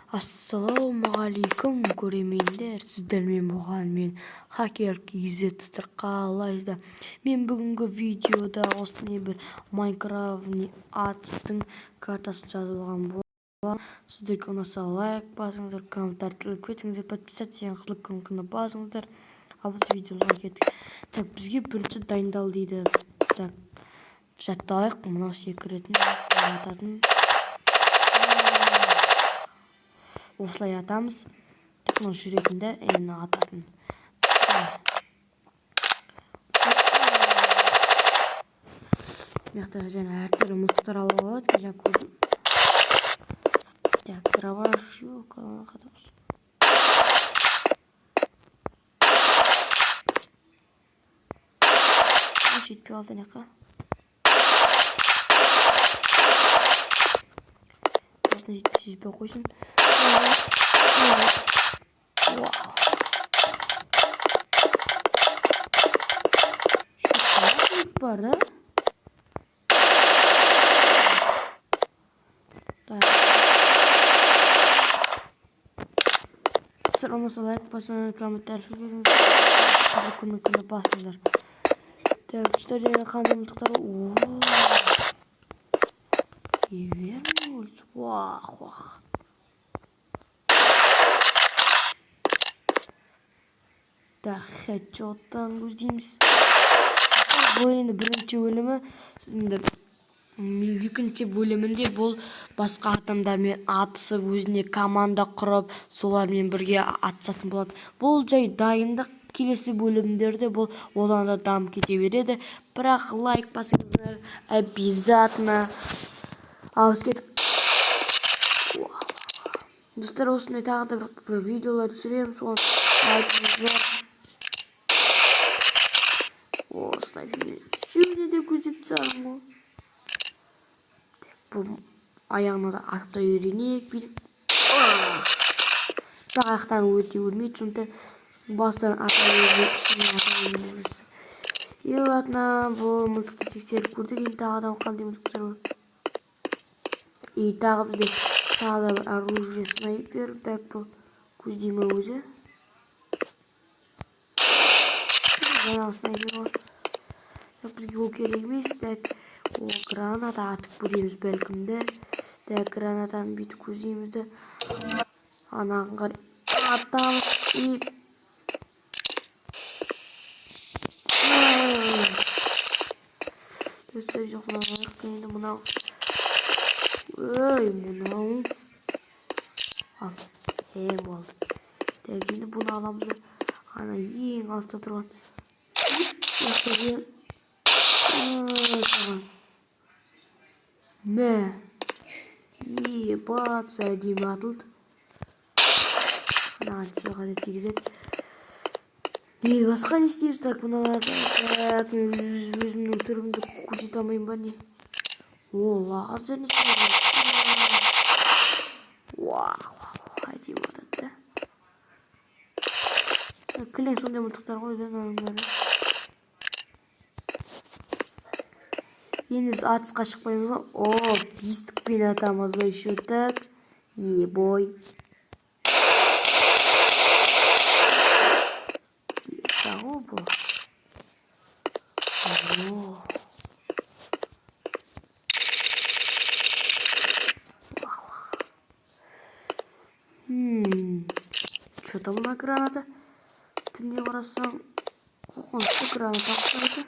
Ассалаумағалейкум, көрермендер! Сіздермен болған мен, Хакер KZ. Қалайсыздар? Мен бүгінгі видеода осындай бір Майнкрафт атыстың картасын жазып алған боламын. Сіздерге ұнаса, лайк басыңыздар, комментарий тіліп кетіңіздер, подписаться деген қызыл кнопканы басыңыздар. Ал біз видеомызға кеттік. Так, бізге бірінші дайындал дейді. Так, жатталайық. Мынау секіретін, ататын. Осылай атамыз. Так, мынау жүретін да, енді ататын. Мына жақта және әртүрлі мылтықтар алуға болады, жаңа көрдім. Так, дробаш, атамыз. Жетпей қалды ана жаққа. Жетпесе, жетпей қойсын. Вау. Бар, а? Так. Достар, ұнаса, лайк басыңыздар, комментарий жазыңыздар, күні басыңыздар. Так, достар, қандай мылтықтар? О! Вернулся. Вах, вах. Так, хедшоттан көздейміз. Бұл енді бірінші бөлімі. Енді екінші бөлімінде бұл басқа адамдармен атысып, өзіне команда құрып, солармен бірге атысатын болады. Бұл жай дайындық. Келесі бөлімдерде бұл одан да дамып кете береді. Бірақ лайк басыңыздар обязательно. Ал біз кеттік. Достар, осындай тағы да бір видеолар түсіремін, соны айтыңыздар. Осылай үшеуіне де көздеп тастадым ғой. Бұл аяғына да атып та үйренейік бүйтіп. Бірақ аяқтан өте өлмейді, сондықтан бастан ата беру, ішінен ата беру. И ладно, бұл мылтықты тексеріп көрдік, енді тағы да қандай мылтықтар бар. И тағы бізде тағы да бір оружие, снайпер. Так, бұл көздей ме өзі? Жаңағы снайпер ғой. Так, бізге ол керек емес. Так, о, граната атып көреміз бәлкім де. Так, гранатаны бүйтіп көздейміз де. Анаған қарай атамыз и достар, жоқ, мынау енді мынау. Ой, мынау. Ал, болды. Так, енді бұны аламыз да. Ана ең алыста тұрған. Саған. Мә. Ебать, әдемі атылды. Мынаған сыйға деп тигізеді. Енді басқа не істейміз? Так, мыналарды. Так, мен өзімнің түрімді көрсете алмаймын ба, не? О, лазер не істейміз? Уах, уах, әдемі атады да. Кілең сондай мылтықтар ғой да мынаның бәрі. Енді біз атысқа шықпаймыз ғой. О, бестікпен атамыз ғой еще. Так, ебой. Тағы бұл. О. Вах, вах. Что там мына граната? Түнде қарасаң, қорқынышты граната ұқсайды.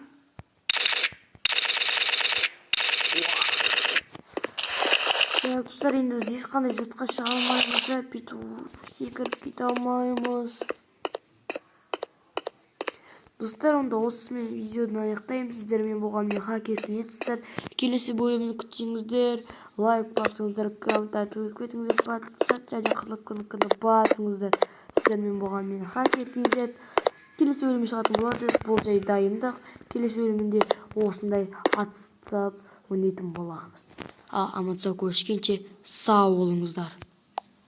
Так, достар, енді біз ешқандай затқа шыға алмаймыз да, бүйтіп секіріп кете алмаймыз. Достар, онда осымен видеоны аяқтаймын. Сіздермен болған мен, Хакер KZ. Достар, келесі бөлімді күтсеңіздер, лайк басыңыздар, комментарий жазып кетіңіздер, подписаться және қызыл кнопканы басыңыздар. Сіздермен болған мен, Хакер KZ. Келесі бөлімі шығатын болады. Бұл жай дайындық. Келесі бөлімінде осындай атысып ойнайтын боламыз. Ал аман сау көріскенше сау болыңыздар.